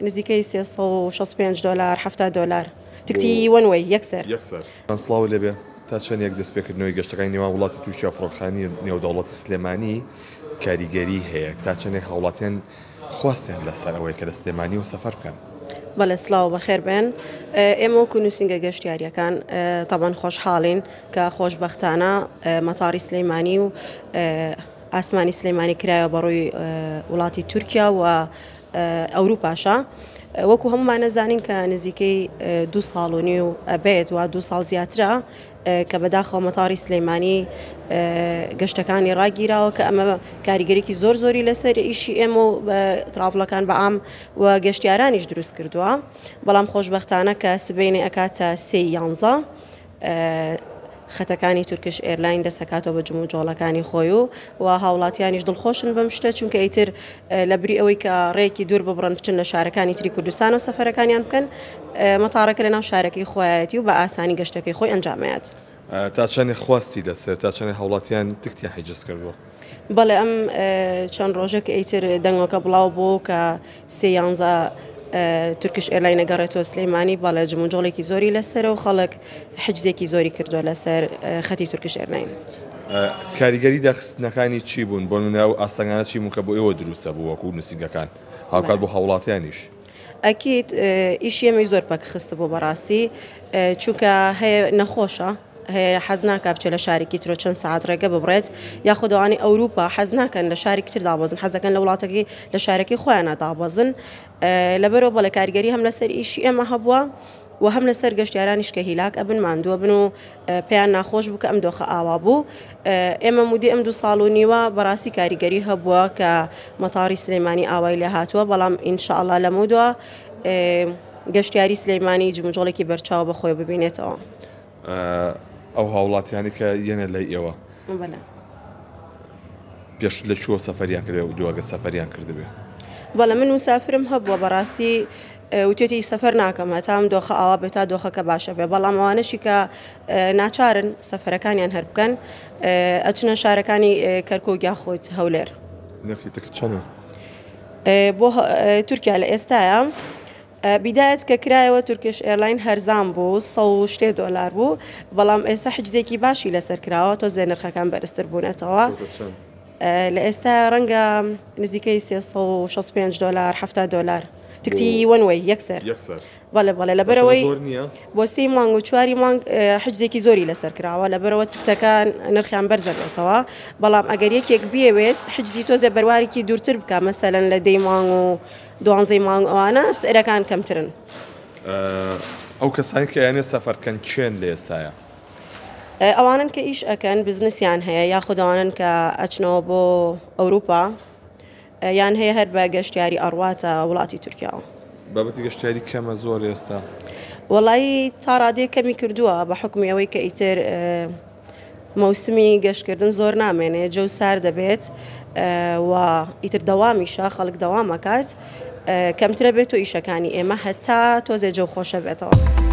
نزیکەی 365 دۆلار 70 دۆلار تکتی one way یەکسەر. یەکسەر. سڵاوت لێبێ تا چەندێک دەستپێکردنەوەی گەشتەکانی نێوان وڵاتی تورکیا و فڕۆکەخانەی نێودەوڵەتی سلێمانی کاریگەری هەیە تا چەندێک هاوڵاتیان خواستیان لەسەر ئەوەیە کە لە سلێمانیەوە سەفەر بکەن؟ بەڵێ سڵاو بەخێر بێن ئێمە وەکو نووسینگە گەشتیاریەکان تەبەن خۆشحاڵین کە خۆشبەختانە مەتاڕی سلەیمانی و ئاسمانی سلەیمانی کرایەوە بەڕووی وڵاتی تورکیا و ئەوروپاشە وەکو هەمومان نەزانین کە نزیکەی دو ساڵ و نیو ئەبێت و دو ساڵ زیاترە کە بەداخەوە مەتاری سلەیمانی گەشتەکانی ڕاگیراوە کە ئەمە کاریگەرێکی زۆر زۆری لەسەر ئیشی ئێمە و travel ەکان بە عام و گەشتیارانیش دروست کردووە بەڵام خۆشببختانە کە سبینێ ئەکاتە سێ یانزە خەتەکانی تورکش ئێرلاین دەستەکاتەوە بە جموجۆڵەکانی خۆی و و هاوڵاتیانیش دڵخۆشن بەم شتە چونکە ئیتر لە بری ئەوەی کە ڕێکی دوور ببڕن بچن لە شارەکانی تری کوردستان و سەفەرەکانیان بکەن مەتارەکە لە ناو شارەکەی خۆیەتی و بە ئاسانی گەشتەکەی خۆی ئەنجامەیات. تا چەندێک خواستی لەسەر تا چەندێک هاوڵاتیان تکتیان حیجز کردووە؟ بەڵێ ئەم چەند ڕۆژە کە ئیتر دەنگۆکە بڵاو بۆ کە سێ یانزە تورکش ئێرلاین ئەگەڕێتەوە سلەیمانی بەڵێ جموجۆڵێکی زۆری لەسەرە و خەڵک حجزێکی زۆری کردووە لەسەر خەتی تورکش ئێرلاین. کاریگەری داخستنەکانی چی بوون بۆ نمونە ئەو ئاستەنگانە چی بوون کە بۆ ئێوە دروستە بوو وەکو نووسینگەکان هاوکات بۆ هاوڵاتیانیش؟ ئەکید ئیشی ئێمەی زۆر پەک خستبوو بەڕاستی چونکە هەیە نەخۆشە هەیە حەز ناکا بچێت لە شارێکی ترۆ چەند سەعات ڕێگە ببڕێت یاخود ئەوانەی ئەوروپا حەز ناکەن لە شارێکی تر دابەزن حەز دەکەن لە وڵاتەکەی لە شارەکەی خۆیانە دابەزن لەبەرەوە بەڵێ کاریگەری هەم لەسەر ئیشی ئێمە هەبووە و هەم لەسەر گەشتیارانیش کە هیلاک ئەبن ماندووە بن و پێیان ناخۆش بوو کە ئەم دۆخە ئاوا بوو ئێمە مودی ئەم دو ساڵ و نیوە بەڕاستی کاریگەری هەبووە کە مەتاری سلەیمانی ئاوای لێ هاتووە بەڵام ئینشاءڵا لەمەودوا گەشتیاری سلەیمانی جموجۆڵێکی بەرچاو بە خۆی ببینێتەوە. ئەو هاوڵاتیانی کە یەنە لای ئێوە پێشتر لە کوێوە سەفەریان کردبێ و دواگە سەفەریان کردبێ؟ بەڵێ من مسافرم هەبووە بەڕاستی وتێتی سەفەر ناکەم هەتا ئەم دۆخە ئاوا بێت تا دۆخەکە باشە بێ بەڵام ئەوانەشی کە ناچارن سەفەرەکانیان هەر بکەن ئەچنە شارەکانی کەرکوک یاخود هەولێر. نرخی تکت چەنە؟ بۆ تورکیا لە ئێستایا بیدایەت کە کرایەوە تورکش ئێرلاین هەرزان بوو سە و شتێ دۆلار بوو بەڵام ئێستا حجزێکی باشی لەسەر کراوە تۆزێ نرخەکان بەرزتر بوونەتەوە لە ئێستا ڕەنگە نزیکەی 365 دۆلار 70 دۆلار تکتی one way یەکسەر بەڵێ بەڵێ لەبەرەوەی بۆ سی مانگ و چواری مانگ حجزێکی زۆری لەسەر کراوە لەبەرەوە تکتەکان نرخیان بەرزە بێتەوە بەڵام ئەگەر یەکێک بیەوێت حجزی تۆزێ بەروارێکی دوورتر بکە مەسەلەن لە دەی مانگ و دوانزەی مانگ ئەوانە سعرەکان کەمترن. ئەو کەسانی کە ئەیانەوێت سەفەر بکەن کێن لە ئێستایا؟ ئەوانەن کە ئیش ئەکەن بزنسیان هەیە یاخود ئەوانەن کە ئەچنەوە بۆ ئەوروپا یان هەیە هەر بە گەشتیاری ئەڕواتە وڵاتی تورکیاوە. بابەتی گەشتیاری کەمە زۆر ئێستا؟ وەڵایی تا ڕادەیەک کەمی کردووە بە حوکمی ئەوەی کە ئیتر مەوسمی گەشتکردن زۆر نامێنێ جەو سار دەبێت و ئیتر دەوامیشە خەڵک دەوام ئەکات کەمترە بێت و ئیشەکانی ئێمە هەتا تۆزێ جەو خۆشە بێتەوە.